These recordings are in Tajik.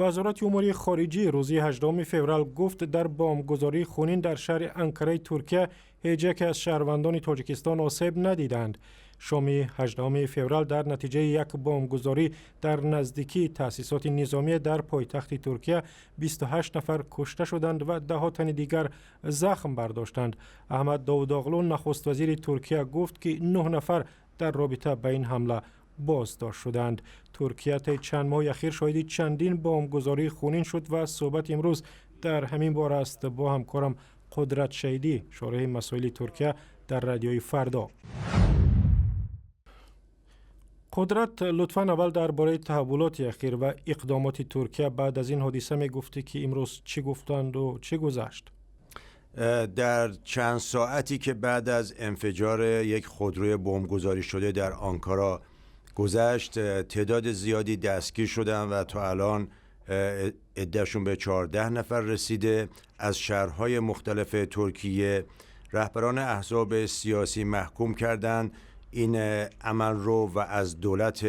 Вазорати умури хориҷӣ рӯзи 18 феврал гуфт, дар бомбгузории хунин дар шаҳри Анкараи Туркия ҳеҷ яке аз шаҳрвандони Тоҷикистон осеб надиданд. Шоми 18 феврал дар натиҷаи як бомбгузорӣ дар наздикии таъсисоти низомия дар пойтахти Туркия 28 нафар кушта шуданд ва даҳҳо тани дигар захм бардоштанд. Аҳмад Довудоғлу, нахуствазири Туркия, гуфт, ки 9 нафар дар робита ба ин ҳамла боздошт шуданд. Туркия таи чанд моҳи ахир шоҳиди чандин бомбгузории хунин шуд ва суҳбати имрӯз дар ҳамин бора аст бо ҳамкорам Қудрат Шаҳидӣ, шореҳи масоили Туркия дар Радиои Фардо. Қудрат, лутфан аввал дар бораи таҳаввулоти ахир ва иқдомоти Туркия баъд аз ин ҳодиса мегуфтӣ, ки имрӯз чӣ гуфтанду чӣ гузашт. در چند ساعتی که بعد از انفجار یک خودروی بمبگذاری شده در آنکارا گذشت، تعداد زیادی دستگیر شدن و تا الان عدهشون به 14 نفر رسیده از شهرهای مختلف ترکیه. رهبران احزاب سیاسی محکوم کردند این عمل رو و از دولت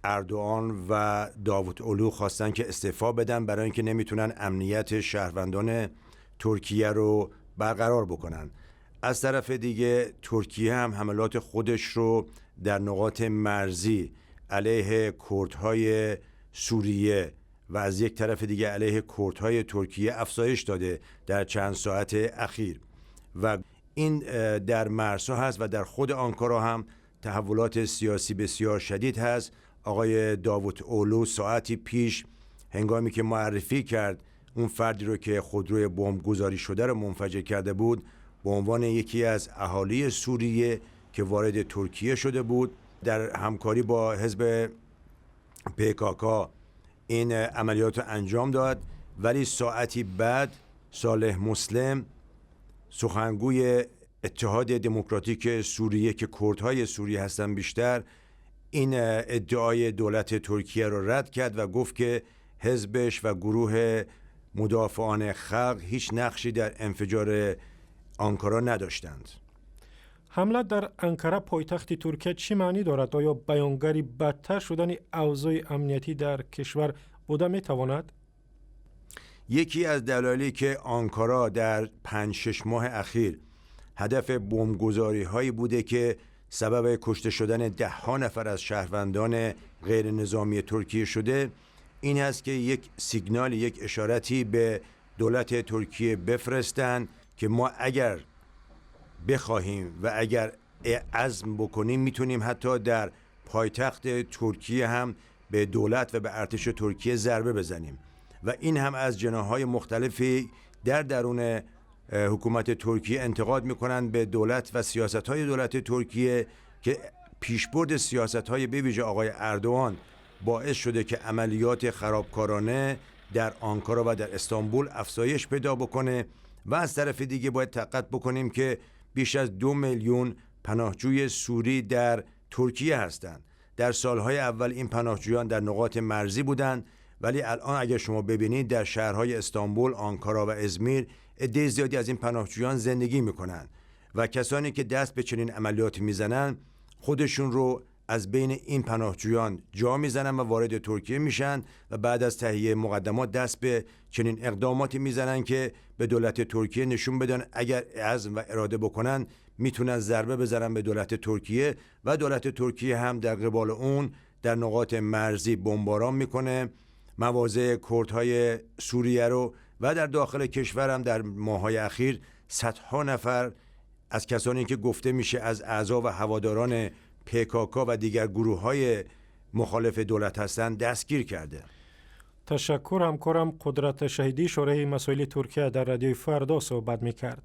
اردوغان و داوود اولو خواستن که استعفا بدن، برای اینکه نمیتونن امنیت شهروندان ترکیه رو برقرار بکنن. از طرف دیگه ترکیه هم حملات خودش رو در نقاط مرزی علیه کردهای سوریه و از یک طرف دیگه علیه کردهای ترکیه افزایش داده در چند ساعت اخیر و این در مرزها هست و در خود آنکارا هم تحولات سیاسی بسیار شدید هست. آقای داوود اولو ساعتی پیش، هنگامی که معرفی کرد اون فردی رو که خودروی بمب گذاری شده رو منفجر کرده بود به عنوان یکی از اهالی سوریه که وارد ترکیه شده بود، در همکاری با حزب پکاکا این عملیات رو انجام داد، ولی ساعتی بعد صالح مسلم، سخنگوی اتحاد دموکراتیک سوریه که کردهای سوریه هستن بیشتر، این ادعای دولت ترکیه رو رد کرد و گفت که حزبش و گروه مدافعان خلق هیچ نقشی در انفجار آنکارا نداشتند. ҳамла дар Анкара, пойтахти Туркия, чӣ маънӣ дорад? Оё баёнгари бадтар шудани авзои амниятӣ дар кишвар буда метавонад? یکی از دلایلی که آنکارا در 5-6 ماه اخیر هدف بمبگذاری هایی بوده که سبب کشته شدن ده ها نفر از شهروندان غیر نظامی ترکیه شده، این است که یک سیگنال، یک اشارتی به دولت ترکیه بفرستند که ما اگر بخواهیم و اگر عزم بکنیم، میتونیم حتی در پایتخت ترکیه هم به دولت و به ارتش ترکیه ضربه بزنیم. و این هم از جناح‌های مختلفی در درون حکومت ترکیه انتقاد میکنن به دولت و سیاست های دولت ترکیه که پیشبرد سیاست های به ویژه آقای اردوغان باعث شده که عملیات خرابکارانه در آنکارا و در استانبول افزایش پیدا بکنه. و از طرف دیگه باید دقت بکنیم که بیش از 2 میلیون پناهجوی سوری در ترکیه هستند. در سالهای اول این پناهجویان در نقاط مرزی بودند، ولی الان اگر شما ببینید، در شهرهای استانبول، آنکارا و ازمیر عده زیادی از این پناهجویان زندگی میکنند و کسانی که دست به چنین عملیاتی میزنن، خودشون رو از بین این پناهجویان جا میزنن و وارد ترکیه میشن و بعد از تهیه مقدمات دست به چنین اقداماتی میزنن که به دولت ترکیه نشون بدن اگر عزم و اراده بکنن، میتونن ضربه بزنن به دولت ترکیه. و دولت ترکیه هم در قبال اون در نقاط مرزی بمباران میکنه مواضع کردهای سوریه رو و در داخل کشورم در ماه‌های اخیر صدها نفر از کسانی که گفته میشه از اعضا و هواداران پکاکا و دیگر گروه های مخالف دولت هستند، دستگیر کرده. Ташаккур. Ҳамкорам Қудрат Шаҳидӣ, шореҳи масоили Туркия, дар Радиои Фардо суҳбат мекард.